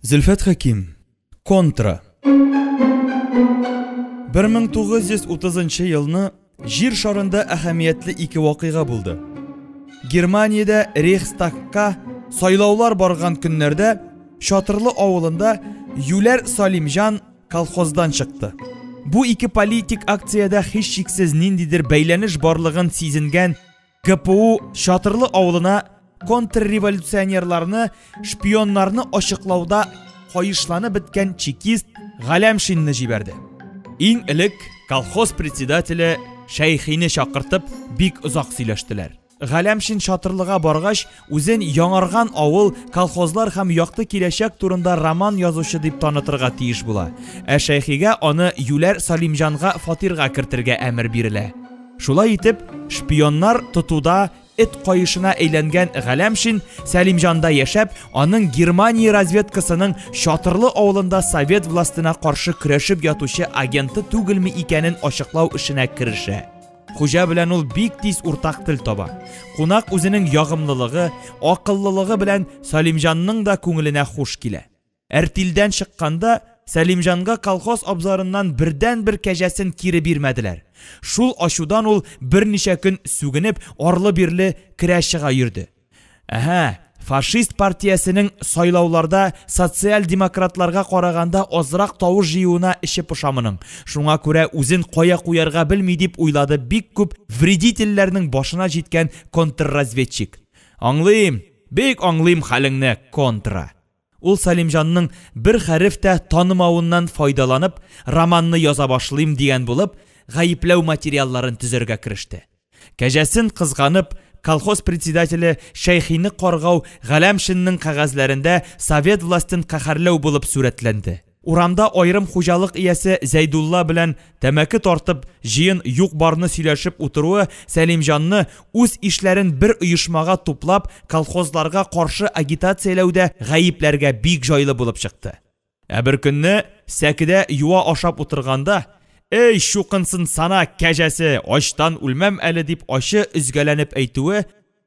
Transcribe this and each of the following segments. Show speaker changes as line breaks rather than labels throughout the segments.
Зөлфәт Хәким. Контра. 1930 елны Җир шарында әһәмиятле ике вакыйга булды. Германиядә Рейхстагка сайлаулар барган көннәрдә Чатырлы авылында Юләр Салимҗан колхоздан чыкты. Бу ике политик акциядә һичшиксез ниндидер бәйләнеш барлыгын сизенгән ГПУ Чатырлы авылына контрреволюционерларны, шпионнарны ачыклауда каешланып беткән чекист Галәмшинны җибәрде. Иң элек колхоз председателе Шәйхине чакыртып, бик озак сөйләштеләр. Галәмшин Чатырлыга баргач, үзен яңарган авыл, колхозлар һәм якты киләчәк турында роман язучы дип танытырга тиеш була. Ә Шәйхигә аны юләр Салимҗанга фатирга кертергә әмер бирелә. Шулай итеп, шпионнар тотуда эт каешына әйләнгән Галәмшин Сәлимҗанда яшәп, аның Германия разведкасының Чатырлы авылында совет властена каршы көрәшеп ятучы агенты түгелме икәнен ачыклау эшенә керешә. Хуҗа белән ул бик тиз уртак тел таба. Кунак үзенең ягымлылыгы, акыллылыгы белән Салимҗанның да күңеленә хуш килә. Әртилдән чыкканда, Сәлимҗанга колхоз абзарыннан бердәнбер кәҗәсен кире бирмәделәр. Шул ачудан ул берничә көн сүгенеп, арлы-бирле керә-чыга йөрде. Әһә, фашист партиясенең сайлауларда социаль-демократларга караганда азрак тавыш җыюына эче поша моның. Шуңа күрә үзен кая куярга белми, дип уйлады бик күп вредительләрнең башына җиткән контрразведчик. Аңлыйм, бик аңлыйм хәлеңне, контра. Ул Салимҗанның бер хәреф тә танымавыннан файдаланып, романны яза башлыйм дигән булып, гаепләү материалларын төзергә кереште. Кәҗәсен кызганып, колхоз председателе Шәйхине каргау Галәмшинның кәгазьләрендә совет властен каһәрләү булып сурәтләнде. Урамда аерым хуҗалык иясе Зәйдулла белән тәмәке тартып, җыен юк-барны сөйләшеп утыруы Сәлимҗанны, үз ишләрен бер оешмага туплап, колхозларга каршы агитацияләүдә гаепләргә бик җайлы булып чыкты. Ә беркөнне сәкедә юа ашап утырганда, Эй, чукынсын сана, кәҗәсе, ачтан үлмәм әле, дип ачы өзгәләнеп әйтүе,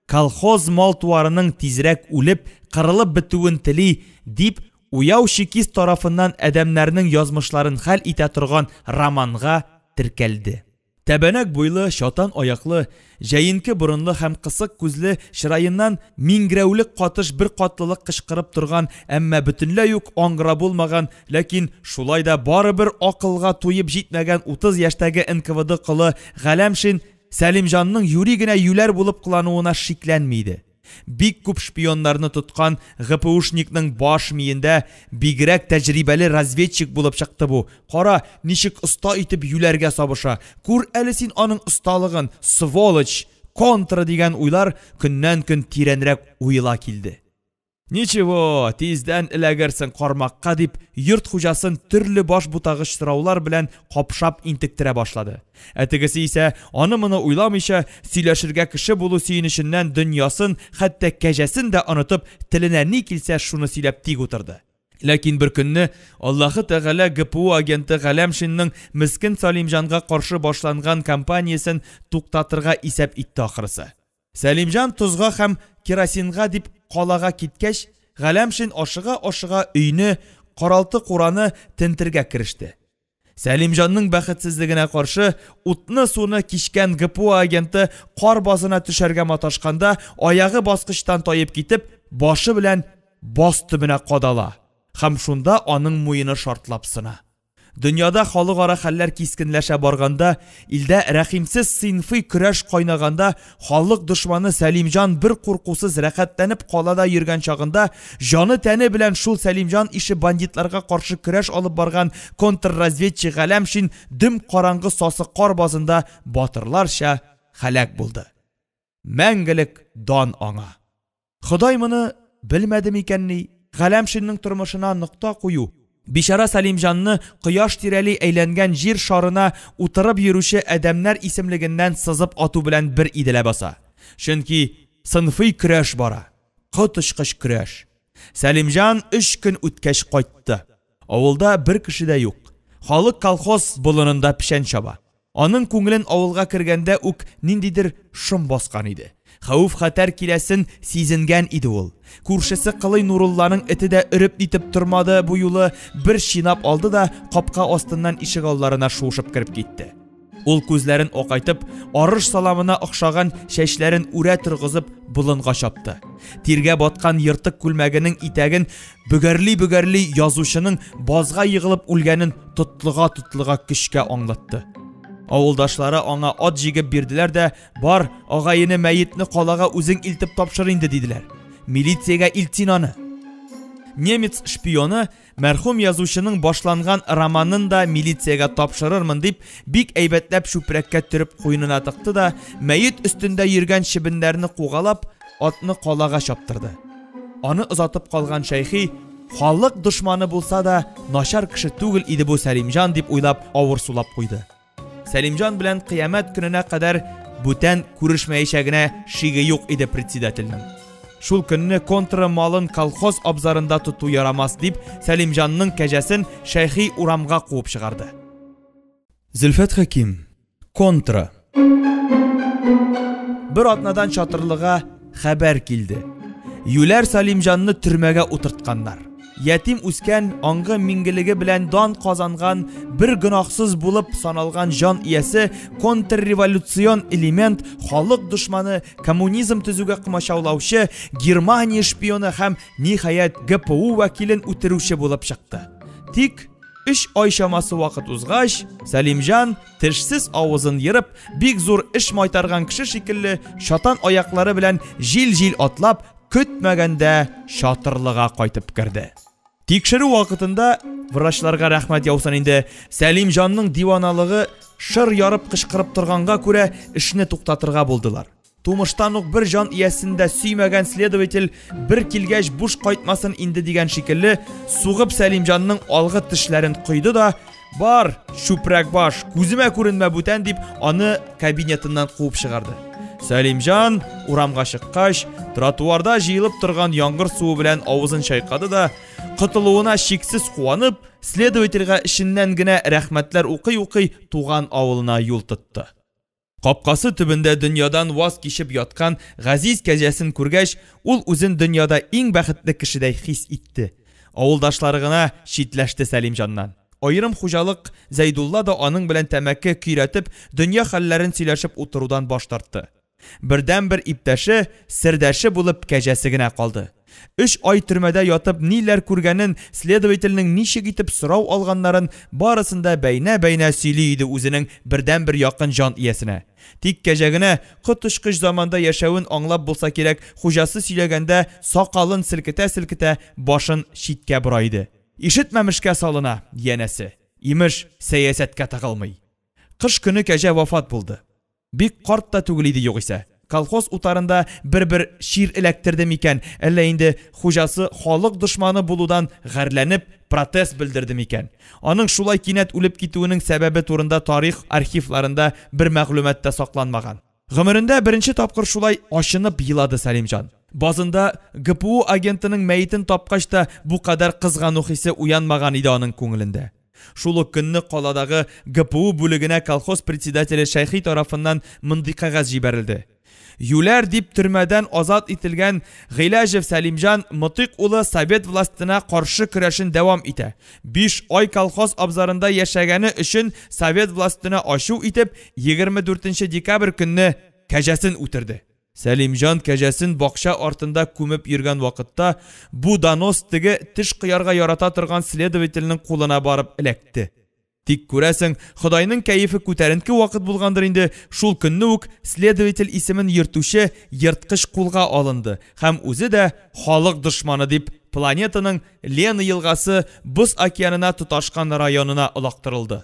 колхоз мал-туарының тизрәк үлеп, кырылып бетүен тели, дип, уяу чекист тарафыннан адәмнәрнең язмышларын хәл итә торган романга теркәлде. Тәбәнәк буйлы, чатан аяклы, җәенке борынлы һәм кысык күзле, чыраеннан миңгерәүлек катыш беркатлылык кычкырып торган, әмма бөтенләй үк аңгыра булмаган, ләкин шулай да барыбер акылга туеп җитмәгән 30 яшьтәге НКВД колы Галәмшин Сәлимҗанның юри генә юләр булып кылануына шикләнми иде. Бик күп шпионнарны тоткан ГПУшникның баш миендә бигрәк тәҗрибәле разведчик булып чыкты бу. Кара, ничек оста итеп юләргә сабыша. Күр әле син аның осталыгын, сволочь, контра дигән уйлар көннән-көн тирәнрәк уела килде. Ничего, тиздән эләгерсең кармакка, дип, йорт хуҗасын төрле баш бутагыч сораулар белән капшап интектерә башлады. Ә тегесе исә, аны-моны уйламыйча, сөйләшергә кеше булу сөенеченнән дөньясын, хәтта кәҗәсен дә онытып, теленә ни килсә, шуны сөйләп тик утырды. Ләкин бер көнне Аллаһы Тәгалә ГПУ агенты Галәмшинның мескен Салимҗанга каршы башланган кампаниясен туктатырга исәп итте ахрысы. Сәлимҗан тозга һәм керосинга дип калага киткәч, Галәмшин ашыга-ашыга өйне, каралты-кураны тентергә кереште. Сәлимҗанның бәхетсезлегенә каршы, утны-суны кичкән ГПУ агенты кар базына төшәргә маташканда, аягы баскычтан таеп китеп, башы белән баз төбенә кадала һәм шунда аның муены шартлап сына. Дөньяда халыкара хәлләр кискенләшә барганда, илдә рәхимсез сыйнфый көрәш кайнаганда, халык дошманы Сәлимҗан бер куркусыз рәхәтләнеп калада йөргән чагында, җаны-тәне белән шул Сәлимҗан ише бандитларга каршы көрәш алып барган контрразведчик Галәмшин дөм караңгы сасы кар базында батырларча һәлак булды. Мәңгелек дан аңа! Ходай моны белмәде микәнни? Галәмшинның тормышына нокта кую, бичара Сәлимҗанны кояш тирәли әйләнгән җир шарына утырып йөрүче адәмнәр исемлегеннән сызып ату белән бер иде ләбаса. Чөнки сынфый көрәш бара. Коточкыч көрәш. Сәлимҗан өч көн үткәч кайтты. Авылда бер кеше дә юк. Халык колхоз болынында печән чаба. Аның күңелен авылга кергәндә үк ниндидер шом баскан иде. Хәвеф-хәтәр киләсен сизенгән иде ул. Күршесе Кылый Нурулланың эте дә өреп нитеп тормады бу юлы, бер чинап алды да капка астыннан ишегалларына шуышып кереп китте. Ул күзләрен акайтып, арыш саламына охшаган чәчләрен үрә торгызып болынга чапты. Тиргә баткан ертык күлмәгенең итәген бөгәрли-бөгәрли язучының базга егылып үлгәнен тотлыга-тотлыга көчкә аңлатты. Авылдашлары аңа ат җигеп бирделәр дә, бар, агай-эне мәетне калага үзең илтеп тапшыр инде, диделәр. Милициягә илт син аны. Немец шпионы мәрхүм язучының башланган романын да милициягә тапшырырмын дип, бик әйбәтләп чүпрәккә төреп куенына тыкты да, мәет өстендә йөргән чебеннәрне кугалап, атны калага чаптырды. Аны озатып калган Шәйхи, халык дошманы булса да, начар кеше түгел иде бу Сәлимҗан дип уйлап, авыр сулап куйды. Сәлимҗан белән кыямәт көненә кадәр бүтән күрешмәячәгенә шиге юк иде председательнең. Шул көнне контра малын колхоз абзарында тоту ярамас дип, Сәлимҗанның кәҗәсен Шәйхи урамга куып чыгарды. Зөлфәт Хәким. Контра. Бер атнадан Чатырлыга хәбәр килде. Юләр Салимҗанны төрмәгә утыртканнар. Ятим үскән, аңгы миңгелеге белән дан казанган, бер гөнаһсыз булып саналган җан иясе, контрреволюцион элемент, халык дошманы, коммунизм төзүгә комачаулаучы, Германия шпионы һәм, ниһаять, ГПУ вәкилен үтерүче булып чыкты. Тик өч ай чамасы вакыт узгач, Сәлимҗан, тешсез авызын ерып, бик зур эш майтарган кеше шикелле, чатан аяклары белән җил-җил атлап, көтмәгәндә Чатырлыга кайтып керде. Тикшерү вакытында, врачларга рәхмәт яусын инде, Сәлимҗанның диваналыгы шыр ярып кычкырып торганга күрә, эшне туктатырга булдылар. Тумыштан ук бер җан иясен дә сөймәгән следователь бер килгәч буш кайтмасын инде дигән шикелле, сугып Сәлимҗанның алгы тешләрен койды да, бар, чүпрәк баш, күземә күренмә бүтән дип, аны кабинетыннан куып чыгарды. Сәлимҗан урамга чыккач, тротуарда җыелып торган яңгыр суы белән авызын чайкады да, котылуына шиксез куанып, следовательгә эченнән генә рәхмәтләр укый-укый туган авылына юл тотты. Капкасы төбендә дөньядан ваз кичеп яткан газиз кәҗәсен күргәч, ул үзен дөньяда иң бәхетле кешедәй хис итте. Авылдашлары гына читләште Сәлимҗаннан. Аерым хуҗалык Зәйдулла да аның белән тәмәке көйрәтеп, дөнья хәлләрен сөйләшеп утырудан баш тартты. Бердәнбер иптәше, сердәше булып кәҗәсе генә калды. Өч ай төрмәдә ятып ниләр күргәнен, следовательнең ничек итеп сорау алганнарын барысын да бәйнә-бәйнә сөйли иде үзенең бердәнбер якын җан иясенә. Тик кәҗә генә, коточкыч заманда яшәвен аңлап булса кирәк, хуҗасы сөйләгәндә сакалын селкетә-селкетә башын читкә бора иде. Ишетмәмешкә салына, янәсе. Имеш, сәясәткә тыгылмый. Кыш көне кәҗә вафат булды. Бик карт та түгел иде югыйсә. Колхоз утарында бер-бер чир эләктерде микән, әллә инде хуҗасы халык дошманы булудан гарьләнеп, протест белдерде микән? Аның шулай кинәт үлеп китүенең сәбәбе турында тарих архивларында бер мәгълүмат та сакланмаган. Гомерендә беренче тапкыр шулай ачынып елады Сәлимҗан. Базында ГПУ агентының мәетен тапкач та бу кадәр кызгану хисе уянмаган иде аның күңелендә. Шул ук көнне каладагы ГПУ бүлегенә колхоз председателе Шәйхи тарафыннан мондый кәгазь җибәрелде. Юләр дип төрмәдән азат ителгән Гыйләҗев Сәлимҗан Мотыйк улы совет властена каршы көрәшен дәвам итә. 5 ай колхоз абзарында яшәгәне өчен совет властена ачу итеп, 24 декабрь көнне кәҗәсен үтерде. Сәлимҗан кәҗәсен бакча артында күмеп йөргән вакытта бу донос теге теш кыярга ярата торган следовательнең кулына барып эләкте. Тик күрәсең, Ходайның кәефе күтәренке вакыт булгандыр инде, шул көнне үк следователь исемен йөртүче ерткыч кулга алынды һәм үзе дә халык дошманы дип планетаның Лена елгасы боз океанына тоташкан районына олактырылды.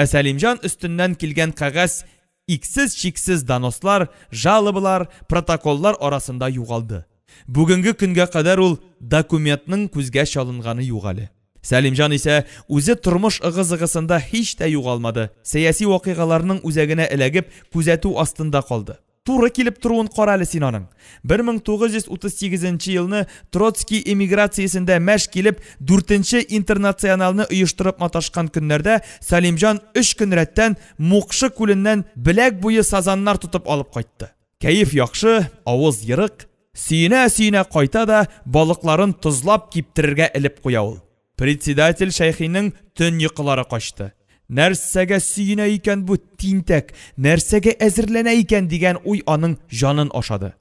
Ә Сәлимҗан өстеннән килгән кәгазь иксез-чиксез донослар, жалобалар, протоколлар арасында югалды. Бүгенге көнгә кадәр ул документның күзгә чалынганы юк әле. Сәлимҗан исә үзе тормыш ыгы-зыгысында һич тә югалмады. Сәяси вакыйгаларның үзәгенә эләгеп, күзәтү астында калды. Туры килеп торуын кара әле син аның. 1938 елны Троцкий эмиграциясендә мәш килеп, 4нче интернационалны оештырып маташкан көннәрдә Сәлимҗан 3 көн рәттән Мукшы күленнән беләк буе сазаннар тотып алып кайтты. Кәеф яхшы, авыз ерык, сөенә-сөенә кайта да балыкларын тозлап киптерергә элеп куя ул. Председатель Шәйхинең төн йокылары качты. Нәрсәгә сөенә икән бу тинтәк, нәрсәгә әзерләнә икән дигән уй аның җанын ашады.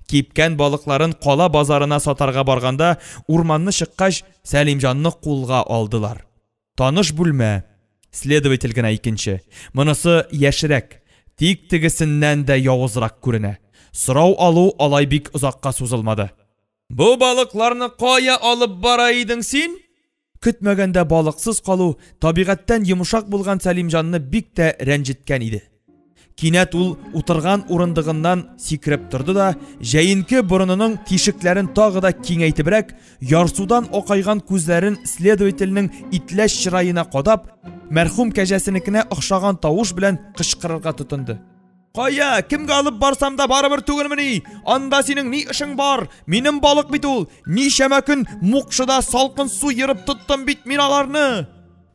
Кипкән балыкларын кала базарына сатарга барганда, урманны чыккач, Сәлимҗанны кулга алдылар. Таныш бүлмә. Следователь генә икенче. Монысы яшьрәк, тик тегесеннән дә явызрак күренә. Сорау алу алай бик озакка сузылмады. Бу балыкларны кая алып бара идең син? Көтмәгәндә балыксыз калу табигатьтән йомшак булган Сәлимҗанны бик тә рәнҗеткән иде. Кинәт ул утырган урындыгыннан сикереп торды да, җәенке борынының тишекләрен тагы да киңәйтебрәк, ярсудан акайган күзләрен следовательнең итләч чыраена кадап, мәрхүм кәҗәсенекенә охшаган тавыш белән кычкырырга тотынды. Кая, кемгә алып барсам да барыбер түгелмени? Анда синең ни эшең бар? Минем балык бит ул. Ничәмә көн мукшыда салкын су ерып тоттым бит мин аларны.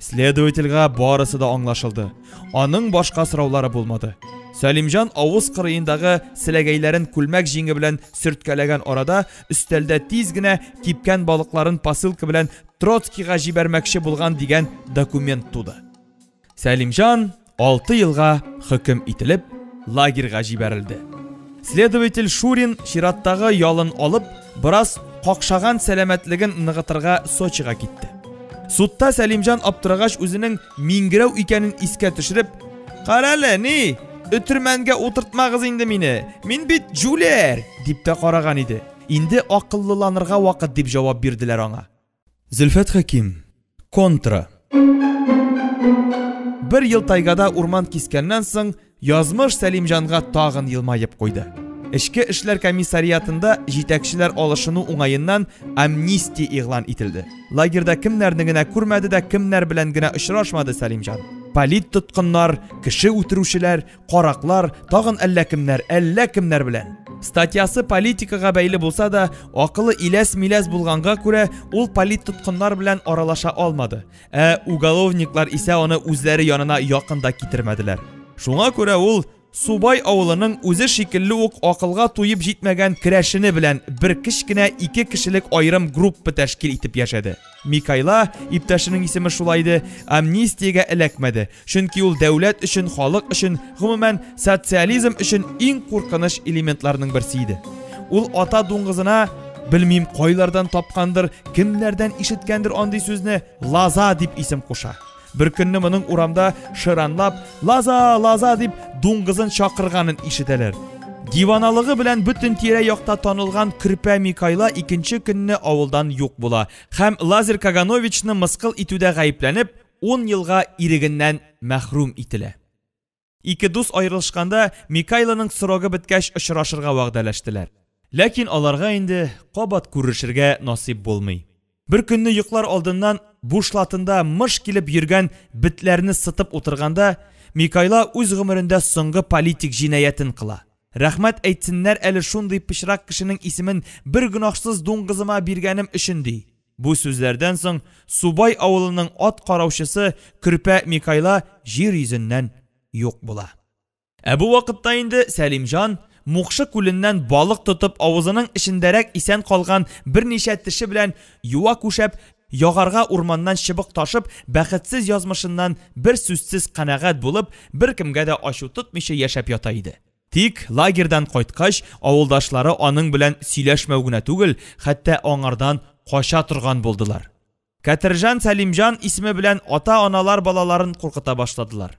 Следовательгә барысы да аңлашылды. Аның башка сораулары булмады. Сәлимҗан авыз кырыендагы селәгәйләрен күлмәк җиңе белән сөрткәләгән арада өстәлдә тиз генә кипкән балыкларын посылка белән Троцкийга җибәрмәкче булган дигән документ туды. Сәлимҗан 6 елга хөкем ителеп, лагерьга җибәрелде. Следователь Шурин чираттагы ялын алып, бераз какшаган сәламәтлеген ныгытырга Сочига китте. Судта Сәлимҗан аптырагач үзенең миңгерәү икәнен искә төшереп, "Карале, ни, өтермәнгә утыртмагыз инде мине. Мин бит җүләр", дип тә караган иде. Инде акыллыланырга вакыт дип җавап бирделәр аңа. Зөлфәт Хәким. Контра. Бер ел тайгада урман кискәннән соң, язмыш Сәлимҗанга тагын елмаеп куйды. Эчке эшләр комиссариатында җитәкчеләр алышыну уңаеннан амнистия игълан ителде. Лагерьда кемнәрне генә күрмәде дә, кемнәр белән генә очрашмады Сәлимҗан. Полит тоткыннар, кеше үтерүчеләр, караклар, тагын әллә кемнәр, әллә кемнәр белән. Статьясы политикага бәйле булса да, акылы иләс-миләс булганга күрә, ул полит тоткыннар белән аралаша алмады. Ә уголовниклар исә аны үзләре янына якын да китермәделәр. Шуңа күрә ул Субай авылының үзе шикелле үк акылга туеп җитмәгән керәшене белән бер кечкенә ике кешелек аерым группа тәшкил итеп яшәде. Микайла, иптәшенең исеме шулай иде, амнистиягә эләкмәде, чөнки ул дәүләт өчен, халык өчен, гомумән, социализм өчен иң куркыныч элементларның берсе иде. Ул ата дуңгызына, белмим, кайлардан тапкандыр, кемнәрдән ишеткәндер андый сүзне, Лаза дип исем куша. Бер көнне моның урамда шыранлап, Лаза, Лаза дип дуңгызын чакырганын ишетәләр. Диваналыгы белән бөтен тирә-якта танылган Көрпә Микайла икенче көнне авылдан юк була һәм Лазарь Кагановичны мыскыл итүдә гаепләнеп, 10 елга ирегеннән мәхрүм ителә. Ике дус аерылышканда, Микайланың срогы беткәч очрашырга вәгъдәләштеләр. Ләкин аларга инде кабат күрешергә насыйп булмый. Бер көнне йоклар алдыннан бушлатында мыш килеп йөргән бетләрне сытып утырганда, Микайла үз гомерендә соңгы политик җинаятен кыла. Рәхмәт әйтсеннәр әле шундый пычрак кешенең исемен бер гөнаһсыз дуңгызыма биргәнем өчен, ди. Бу сүзләрдән соң Субай авылының ат караучысы Көрпә Микайла җир йөзеннән юк була. Ә бу вакытта инде Сәлимҗан Мукшы күленнән балык тотып авызының эчендәрәк исән калган берничә теше белән юа күшәп, ягарга урманнан чыбык ташып, бәхетсез язмышыннан бер сүзсез канәгать булып, беркемгә дә ачу тотмыйча яшәп ята иде. Тик лагерьдан кайткач, авылдашлары аның белән сөйләшмәү генә түгел, хәтта аңардан кача торган булдылар. Кәтержан Сәлимҗан исеме белән ата-аналар балаларын куркыта башладылар.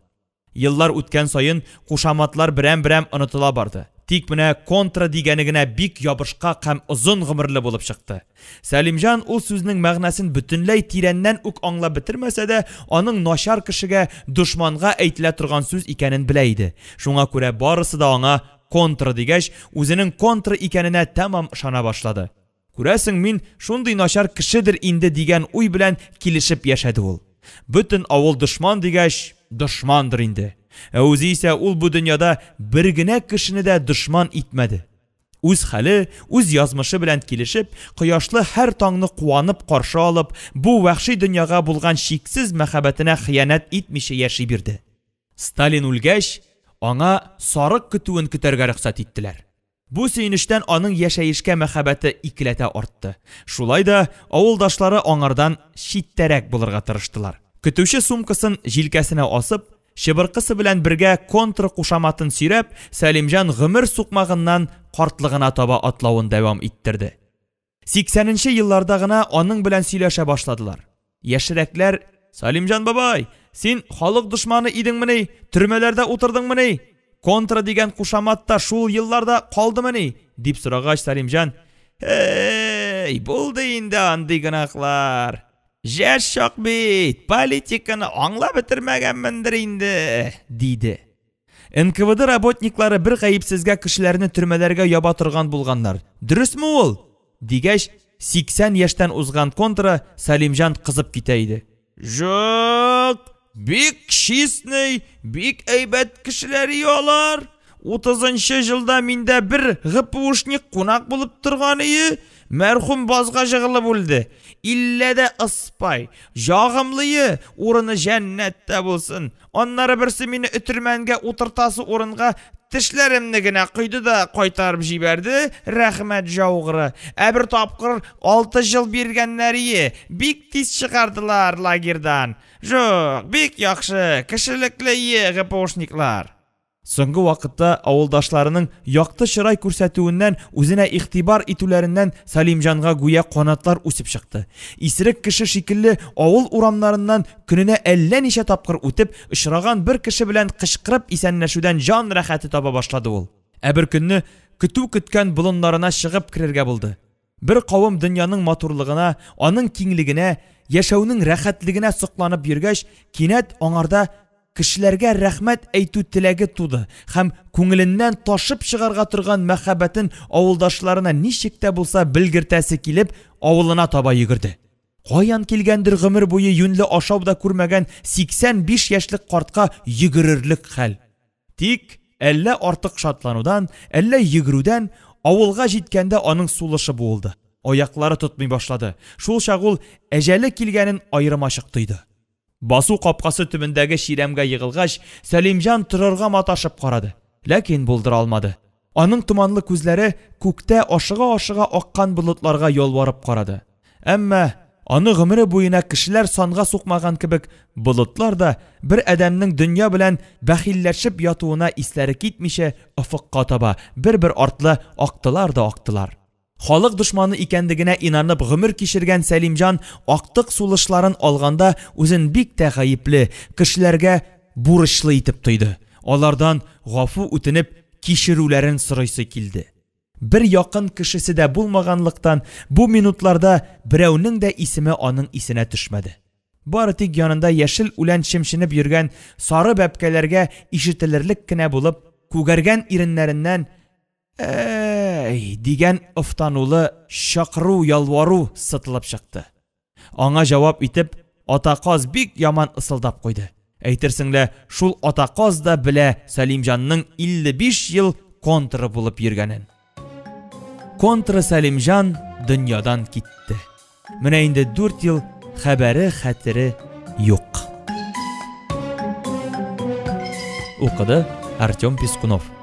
Еллар үткән саен кушаматлар берәм-берәм онытыла барды. Тик менә контра дигәне генә бик ябышкак һәм озын гомерле булып чыкты. Сәлимҗан ул сүзнең мәгънәсен бөтенләй тирәннән үк аңлап бетермәсә дә, аның начар кешегә, дошманга әйтелә торган сүз икәнен белә иде. Шуңа күрә барысы да аңа контра дигәч, үзенең контра икәненә тәмам ышана башлады. Күрәсең, мин шундый начар кешедер инде дигән уй белән килешеп яшәде ул. Бөтен авыл дошман дигәч, дошмандыр инде. Ә үзе исә ул бу дөньяда бер генә кешене дә дошман итмәде. Үз хәле, үз язмышы белән килешеп, кояшлы һәр таңны куанып каршы алып, бу вәхши дөньяга булган чиксез мәхәббәтенә хыянәт итмичә яши бирде. Сталин үлгәч, аңа сарык көтүен көтәргә рөхсәт иттеләр. Бу сөенечтән аның яшәешкә мәхәббәте икеләтә артты. Шулай да авылдашлары аңардан читтәрәк булырга тырыштылар. Көтүче сумкасын җилкәсенә асып, чыбыркысы белән бергә контра кушаматын сөйрәп, Сәлимҗан гомер сукмагыннан картлыгына таба атлавын дәвам иттерде. 80 нче елларда гына аның белән сөйләшә башладылар. Яшьрәкләр, Сәлимҗан бабай, син халык дошманы идеңмени, төрмәләрдә утырдыңмыни? Контра дигән кушамат та шул елларда калдымыни? дип сорагач, Сәлимҗан, Эй, булды инде андый гөнаһлар. Җәш чак бит, политиканы аңлап бетермәгәнмендер инде, диде. НКВД работниклары бер гаепсезгә кешеләрне төрмәләргә яба торган булганнар. Дөресме ул? Дигәч, 80 яшьтән узган контра Сәлимҗан кызып китә иде. Жок, бик чистный, бик әйбәт кешеләр алар. 30 җылда миндә бер ГПУшник кунак булып торган ие, мәрхүм базга жыгылып үлде. Иллә дә ыспай, ягымлые, урыны җәннәттә булсын. Аннары берсе мине өтермәнгә утыртасы урынга тешләремне генә койды да кайтарып җибәрде, рәхмәт жаугыры. Ә бер тапкыр 6 ел биргәннәр ие, бик тиз чыгардылар лагерьдан. Жок, бик яхшы, кешелекле ие ГПУшниклар. Соңгы вакытта авылдашларының якты чырай күрсәтүеннән, үзенә игътибар итүләреннән Сәлимҗанга гүя канатлар үсеп чыкты. Исерек кеше шикелле авыл урамнарыннан көненә әллә ничә тапкыр үтеп, очраган бер кеше белән кычкырып исәнләшүдән җан рәхәте таба башлады ул. Ә бер көнне көтү көткән болыннарына чыгып керергә булды. Бер кавым дөньяның матурлыгына, аның киңлегенә, яшәүнең рәхәтлегенә сокланып йөргәч, кинәт аңарда кешеләргә рәхмәт әйтү теләге туды һәм күңеленнән ташып чыгарга торган мәхәббәтен авылдашларына ничек тә булса белгертәсе килеп, авылына таба йөгерде. Каян килгәндер гомер буе юньле ашау да күрмәгән 85 яшьлек картка йөгерерлек хәл. Тик әллә артык шатланудан, әллә йөгерүдән авылга җиткәндә аның сулышы буылды. Аяклары тотмый башлады. Шул чак ул әҗәле килгәнен аерым-ачык тойды. Басу капкасы төбендәге чирәмгә егылгач, Сәлимҗан торырга маташып карады, ләкин булдыра алмады. Аның томанлы күзләре күктә ашыга-ашыга аккан болытларга ялварып карады. Әмма аны гомере буена кешеләр санга сукмаган кебек болытлар да бер адәмнең дөнья белән бәхилләшеп ятуына исләре китмичә офыкка таба бер-бер артлы актылар да актылар. Халык дошманы икәнлегенә инанып гомер кичергән Сәлимҗан актык сулышларын алганда үзен бик тә гаепле, кешеләргә бурычлы итеп тойды. Алардан гафу үтенеп, кичерүләрен сорыйсы килде. Бер якын кешесе дә булмаганлыктан, бу минутларда берәүнең дә исеме аның исенә төшмәде. Бары тик янында яшел үлән чемченеп йөргән сары бәбкәләргә ишетелерлек кенә булып, күгәргән иреннәреннән Әй! дигән офтанулы чакыру-ялвару сытылып чыкты. Аңа җавап итеп, ата каз бик яман ысылдап куйды. Әйтерсең лә, шул ата каз да белә Сәлимҗанның 55 ел контра булып йөргәнен. Контра Сәлимҗан дөньядан китте. Менә инде 4 ел хәбәре, хәтере юк. Укыды Артем Пискунов.